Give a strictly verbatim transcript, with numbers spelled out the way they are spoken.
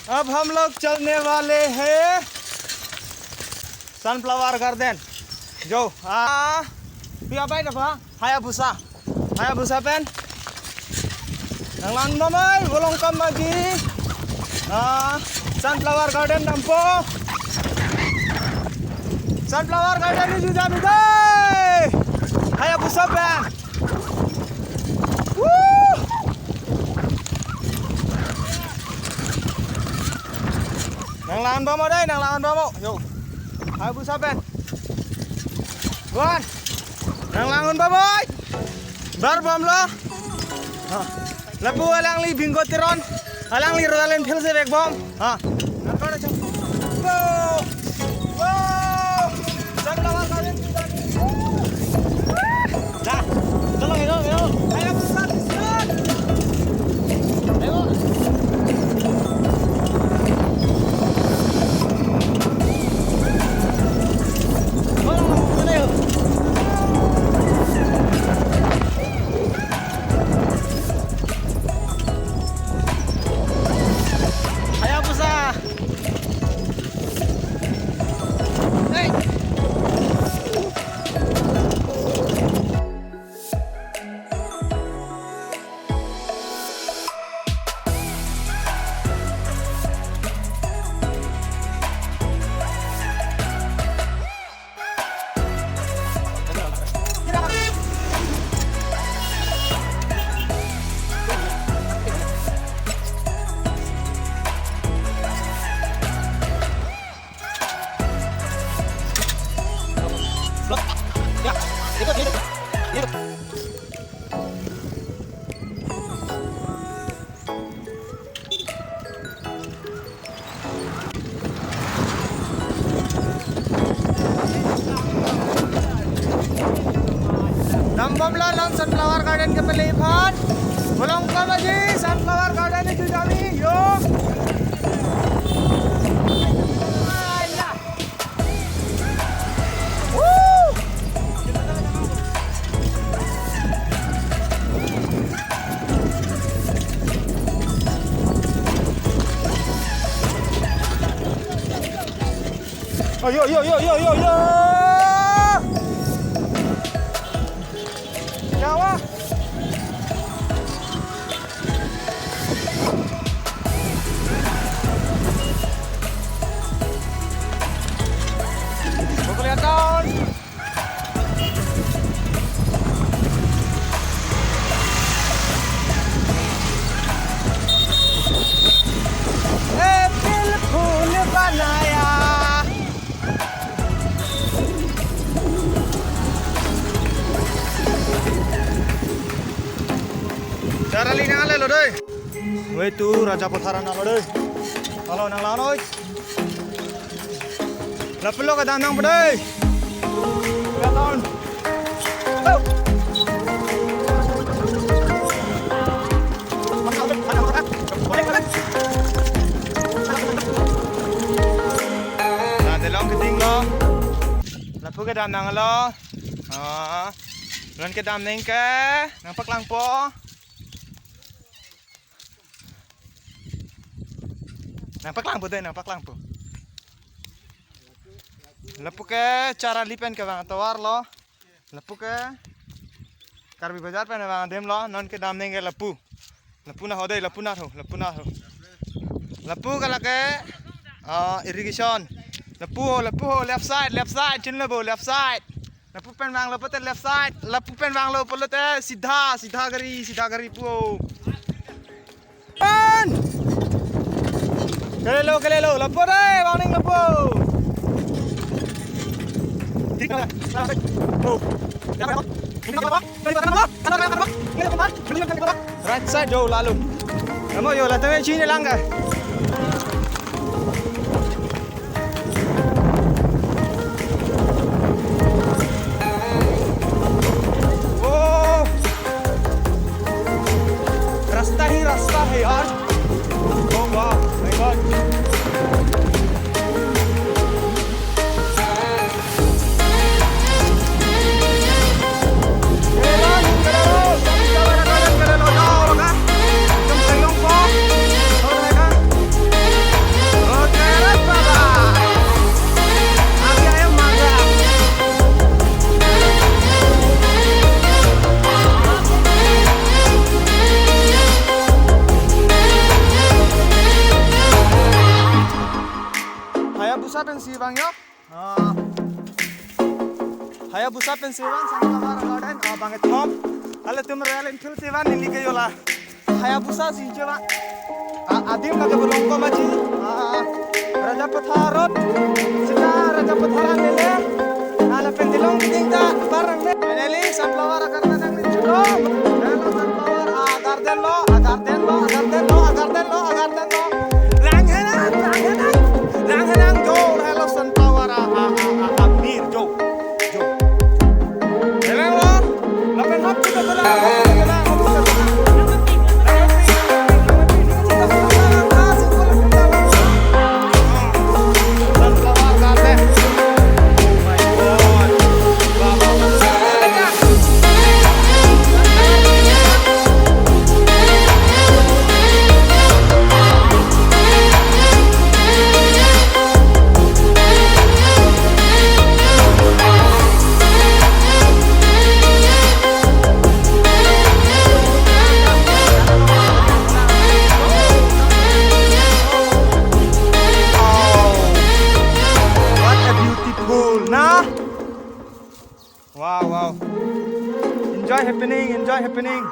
अब हम लोग चलने वाले हैं सनफ्लावर गार्डन। जो, आ, ये भाई ना, Hayabusa. Hayabusa pen. Nanglang bom oi, Volongkom Maji. Ah, Sunflower Garden dampo. Sunflower Garden ni juda juda. Hayabusa pen. Woo! Nanglang bom oi, nanglang bom oi. Yo. Hayabusa pen. Wan. Nanglang bom oi. Bar bom lo. Ha. Lapu alangli Bingo Teron. Alangli Royal Enfield si vek bom. Ha. Wow. Wow. Dah. Tolong, ayo, ayo. Ayo, pusat, pusat. Ayo. Hayabusa. Hey. Dambom la non Sunflower Garden ke pele iphan. Volongkom Maji Sunflower Garden ni jujami yo. Ayo, yo, yo, yo, yo, yo. Jawa. Kelihatan. April Fool banaya. Charli nang le lo doi. Wei tu Raja Patharan nang lo doi. Halo nanglang noi. Lapulo kedam nangpo doi. Lapulo. Oh. Nah, delong keding lo. Lapu kedam nanglo. Ah. Non kedam neng ke. Nangpaklangpo. Nangpaklangpo doi, nangpaklangpo. Lapu ke Charli pen kevang atovar lo. Lapu ke Karbi Bazar pen vang adim lo, non kedam neng ke lapu. Lapu nangho doi, lapu nangho, lapu nangho. Lapu ke lake, ah, irrigation. Lapu ho, lapu ho, left side, left side, chin lapu, left side. Lapu pen vanglo pulote left side, lapu pen vanglo pulote sidha, sidha gari, sidha gari pu. Pan! Kelelo, kelelo, lapu doi, vang neng lapu. Right side jo lalu. Kamu yo, latum chini langga. Oh, rasta hi rasta hai yaar. Oh wow, my God. Pensi vang jo. Ah. Hayabusa pensi vang, Sunflower Garden, ah, bangkethom. Lale itum Royal Enfield si vang, neli ke jo la Hayabusa si jo la. Ah, adim lake Bolongkom aji. Ah, Rajapathar Road. Sita Rajapathar an lele. Lale pen dilong ding ta barang ne. Finally, Sunflower Garden nanglitum lo. Hello, Sunflower, ah, Garden lo, ah, Garden lo, ah, Garden lo, ah, Garden lo, ah, Garden lo. Langhenang, langhenang, langhenang, jo, hello, Sunflower, ah, ah, ah, ah, ah, mir, jo, jo. Langhenang lo, lapen hop kita telang, hop kita telang, hop kita telang. Sunflower Garden. Oh my God. What a beautiful, na? Wow, wow. Enjoy happening, enjoy happening.